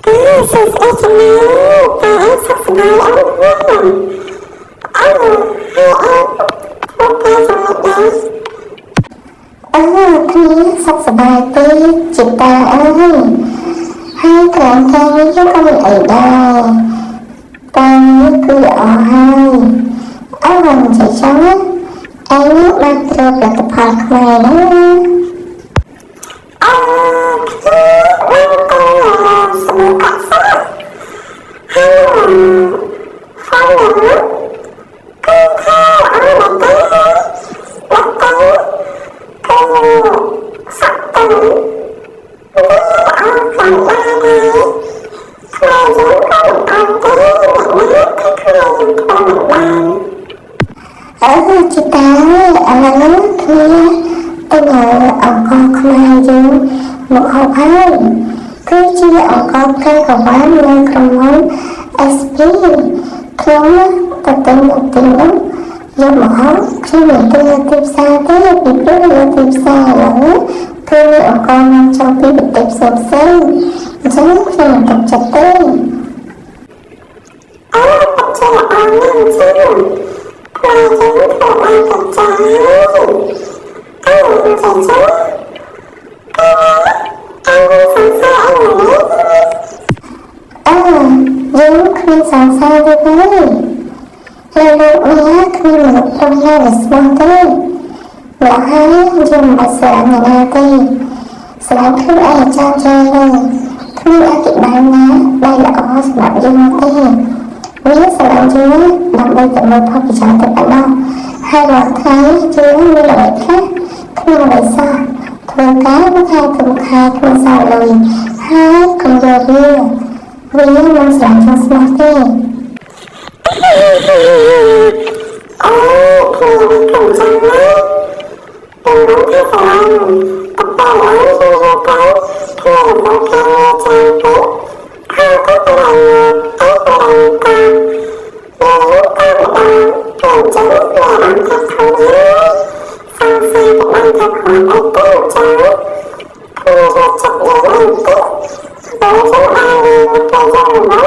អឺសួស្តីជំនាញតើអញសុខសប្បាយអត់វិញអឺហើយអញធ្វើការយ៉ាងម៉េចដែរអឺគ្នាសុខសប្បាយទេជាតាអើយហើយកន្លែងការងារយើងក៏មានអីដែរការងារគឺល្អហើយអើមិនចេះចឹងណាឯងនេះបានត្រួតផលិតផលខ្មែរណាអឺខ្ញុំបានទៅស្មូកាក់សាហើយហើយគឺថាអត់ទេអត់ទៅគឺសត្វទៅវាអត់ខ្លាំងដែរខ្មែរយើងក៏មិនអត់ទេអ្នកណាគឺខ្មែរយើងធ្វើមិនបានអឺជាតាឥឡូវគ្នាទៅនៅអង្គខ្មែរយើងមកហូបហើយគឺជាអង្គផ្កាកវ៉ាន់នៅក្រុមហ៊ុន SP ខ្ញុំទៅទិញនៅទីនោះយកមកហូបខ្ញុំមិនទិញនៅទីផ្សារទេពីព្រោះនៅទីផ្សារឥឡូវគឺមានអង្គនាំចូលពីប្រទេសផ្សេងផ្សេងអញ្ចឹងខ្ញុំមិនទុកចិត្តទេអឺពិតជាល្អណាស់ចឹងខ្មែរយើងធ្វើបានតែចាស់អឺចាស់ចាស់អឺអឺសង្សារអីនេះអឺយើងគ្មានសង្សារទេទេលើលោកនេះគ្មានមនុស្សប្រុសណាដែលស្មោះទេម្ល៉េះហើយយើងមិនបាច់ស្រឡាញ់អ្នកណាទេស្រឡាញ់ខ្លួនឯងចាស់ចាស់លើគ្មានអធិប្បាយណាដែលល្អសម្រាប់យើងទេវាស្រឡាញ់យើងដើម្បីតែមើលផលប្រយោជន៍តែប៉ុណ្ណោះហើយរាល់ថ្ងៃយើងមានអ្វីខ្លះគ្មានអ្វីសោះធ្វើការមួយខែទៅមួយខែគ្មានសល់លុយហើយកុំយកវាវាមិនស្រឡាញ់យើងស្មោះទេអូខ្ញុំខ្ញុំចាំណាតែមិនថាស្រឡាញ់តែតែអើយយូរទៅធ្វើរបស់ការងារច្រើនពេកហើយក៏ស្រឡាញ់អើស្រឡាញ់តាមយើងតាមម្ដងតែចឹងអារម្មណ៍ថាធំហើយសង្ស័យទៅបានថាខ្វះអីទៅចឹងខ្ញុំយកចិត្តយើងអីទៅតែចឹងបានទៅយ៉ាងណា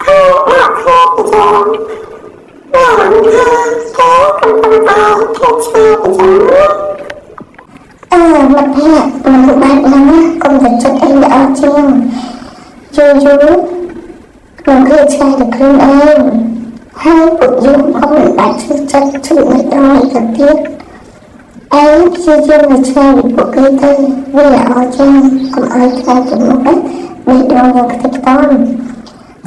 ហើយដាក់គ្នាទៅចឹងអារម្មណ៍ថាគេកំពុងតែធ្វើឆ្ងាយទៅចឹងអឺមិត្តភក្តិមនុស្សបែបហ្នឹងណាកុំទៅចិត្តអីល្អជាងយូរយូរនឹងឃើញឆ្ងាយទៅខ្លួនឯងហើយពួកយើងក៏មិនបាច់ឈឺចិត្តឈឺបេះដូងអីទៅទៀតឯងព្យាយាមនៅឆ្ងាយពីពួកគេទៅវាល្អជាងកុំឲ្យថ្ងៃទៅមុខណាបេះដូងយើងខ្ទេចខ្ទាំ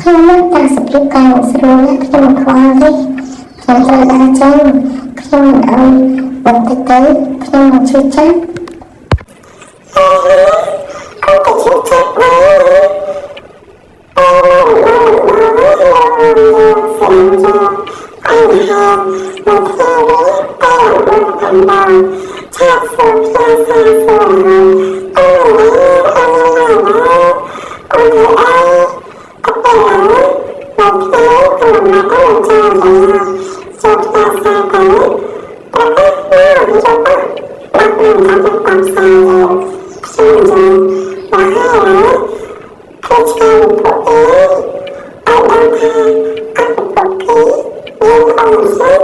ខ្ញុំនឹងតាសភាពការមិនស្រួលណាខ្ញុំមិនខ្វល់ទេខ្ញុំត្រូវដើរចេញខ្ញុំមិនឲ្យបន្តិចទៅខ្ញុំនឹងឈឺចាប់អឺខ្ញុំក៏ឈឺចាប់ដែរអឺស្រាំជាអីហាមកធ្វើតែអំបានឆាប់សូមផ្សាយសារសូមអឺអឺអឺអឺអឺអត់ទៅអើមកធ្វើក៏មិនមកអញ្ចឹងដែរចូលផ្សាយសារទៅប្រទេសណាយកទៅបាត់នឹងតាមតាមសារយើងខ្ញុំចឹងមកហើយគឺឆ្ងាយពួកគេឲ្យដឹងថាអត់ពួកគេយើងអត់សុខ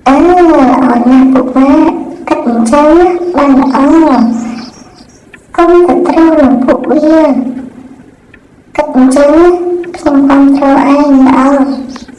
អឺល្អណាស់ពួកម៉ាគិតអញ្ចឹងបានល្អកុំទៅត្រូវនឹងពួកវាគិតអញ្ចឹងខ្ញុំគ្រប់គ្រងឯង